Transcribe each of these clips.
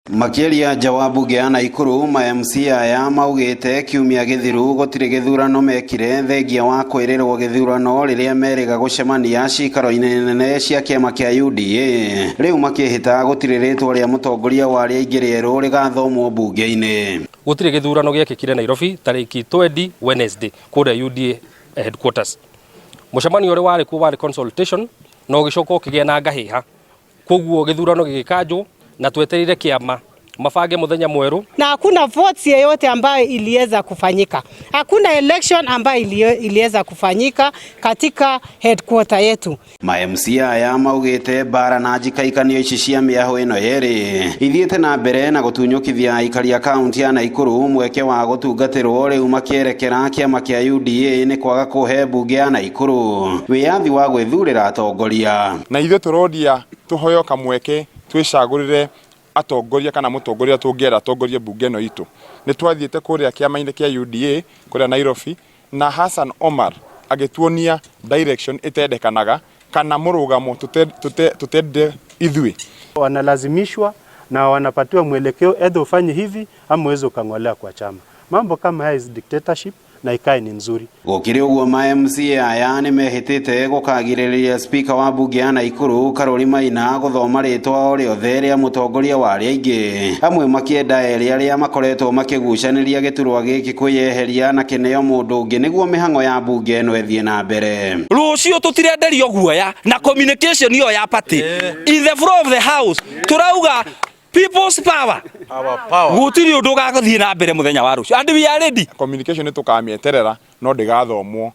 Makĩaria nja wa mbunge ya Naikuru, ma MCA aya maugĩte kiumia gĩthiru gũtirĩ gĩthurano mekire thengia wa kwĩrĩrwo gĩthurano rĩrĩa merĩga gũcemania cikaro-inĩ nene cia kĩama kĩa UDA. Rĩu makĩhĩta gũtirĩ rĩtwa rĩa mũtongoria wa arĩa aingĩ rĩerũ rĩgathomwo mbunge-inĩ. Gũtirĩ gĩthurano gĩekĩkire Nairobi tarĩki 20 Wednesday kũrĩa UDA headquarters. Mũcemanio ũrĩa warĩ kuo warĩ consultation na ũgĩcoka ũkĩgĩa na ngahĩha. Koguo gĩthurano gĩgĩkanjwo na twetereire kĩama mabange mũthenya mwerũ. Na hakuna votes yeyote ambayo iliweza kufanyika. Hakuna election ambayo iliweza kufanyika katika headquarter yetu. Ma MCA aya maugĩte mbara na njikaikanio ici cia mĩahũ ĩno yerĩ ithiĩte na mbere na gũtunyũkithia aikari a kaunti ya Naikuru mweke wa gũtungatĩrwo rĩu makĩerekera kĩama kĩa UDA nĩ kwaga kũhe mbunge ya Naikuru wĩyathi wa gwĩthurĩra atongoria. Na ithuĩ tũroria tũheo kamweke twĩcagũrĩre atongoria kana mũtongoria tũngĩenda atongorie mbunge ĩno itũ. Nĩ twathiĩte kũrĩa kĩama-inĩ kĩa UDA kũrĩa Nairobi na Hassan Omar agĩtuonia direction ĩtendekanaga kana mũrũgamo tũtendire ithuĩ. Wanalazimishwa na wanapatiwa mwelekeo, either ufanye hivi ama uweze ukang'olea kwa chama. Mambo kama haya is dictatorship na ikae ni nzuri. Gũkĩrĩ ũguo, ma MCA aya nĩ mehĩtĩte gũkagirĩrĩria spika wa mbunge ya Naikuru Karũri Maina gũthoma rĩtwa o rĩothe rĩa mũtongoria wa arĩa aingĩ, amwe makĩenda erĩ arĩa makoretwo makĩgucanĩria gĩturwa gĩkĩ kwĩyeheria na kĩneo mũndũ ũngĩ nĩguo mĩhang'o ya mbunge ĩno ĩthiĩ na mbere. Rũciũ tũtirenderio guoya na communication ĩyo ya party in the floor of the house. Tũrauga people's power, gũtirĩ ũndũ ũgathiĩ na mbere mũthenya wa rũciũ, and we are ready. Communication nĩ tũkamĩeterera no ndĩgathomwo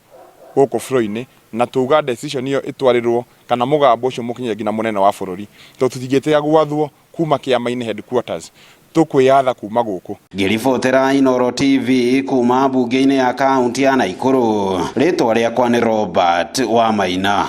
gũkũ floor-inĩ, na tuga decision ĩyo ĩtwarĩrwo kana mũgambo ũcio mũkinye nginya mũnene wa bũrũri, tondũ tũtingĩtĩa gwathwo kuma kĩama-inĩ headquarters, tũkwĩyatha kuma gũkũ. Ngĩribotera Inooro TV kuma mbunge-inĩ ya kaunti ya Naikuru, rĩtwa rĩakwa nĩ Robert Wamaina.